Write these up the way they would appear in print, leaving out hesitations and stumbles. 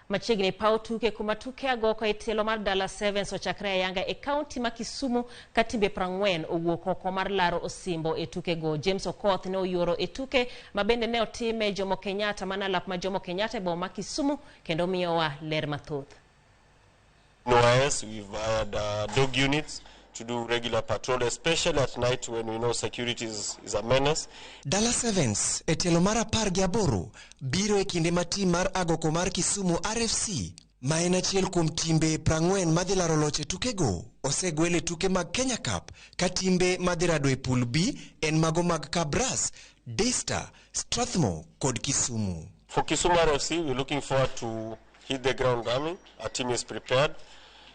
Machiegni paw tuke kuma tuke agoko e tielo mar Dala Sevens ochakre ayanga e kaunti ma Kisumu ka timbe 40 owuok oko mar laro osimbo e tukego. James Okoth ne oyuoro e tuke ma bende ne otime Jomo Kenyatta mana alap ma Jomo Kenyatta e boma ma Kisumu kendo miyowa ler mathoth. NYS, we've hired dog units to do regular patrol, especially at night when we know security is a menace. Dala Sevens e tielo mar 18 biro e kinde ma tim mar agoko mar Kisumu RFC ma en achiel kuom timbe 40 madhi laro loch e tukego osegwel e tuke mag Kenya Cup ka timbe madhi rado e pool B en mago mag Kabras, Daystar, Strathmore kod Kisumu. For Kisumu RFC, we're looking forward to hit the ground running. Our team is prepared.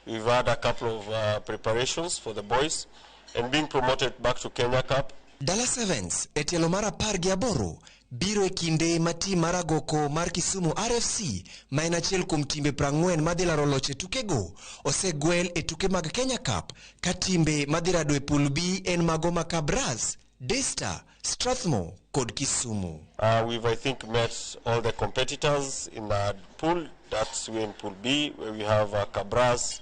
We've had a couple of preparations for the boys and being promoted back to Kenya Cup. Dala Sevens e tielo mar 18 biro e kinde ma tim mar agoko mar Kisumu RFC ma en achiel kuom timbe 40 madhi laro loch e tukego osegwel e tuke mag Kenya Cup ka timbe madhi rado e pool B en mago ma Kabras, Daystar, Strathmore kod Kisumu. We've, I think, met all the competitors in the pool. That's we're in Pool B, where we have Kabras,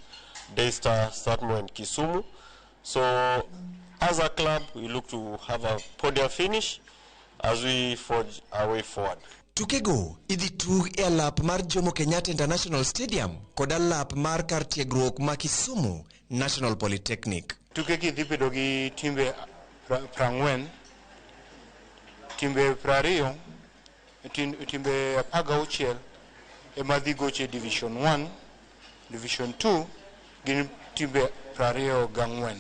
Daystar, Strathmore, and Kisumu. So, as a club, we look to have a podium finish as we forge our way forward. Tukego idhi tug e alap mar Jomo Kenyatta International Stadium kod alap mar kar tiegruok ma Kisumu National Polytechnic. Tuke gi dhi bedo gi timbe 40, timbe 20, timbe 16 ema dhi goche Division 1, Division 2 gin timbe 24.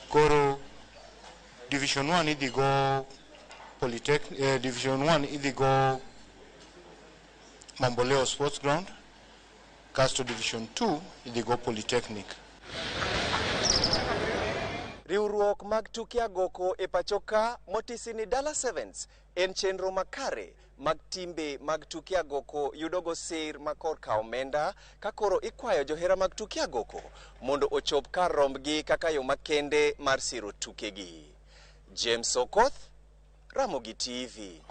Koro Division 1 idhi go Polytechnic, Division 1 idhi go Mamboleo Sports Ground, kasto Division 2 idhi go Polytechnic. Riwruok mag tuke agoko e pacho ka motisi ni Dala Sevens en chenro makare mag timbe mag tuke agoko yudogo sir ma korka omenda ka koro ikwayo johera mag tuke agoko mondo ochop kar rombgi kaka yo makende mar siro tukegi. James Okoth, Ramogi TV.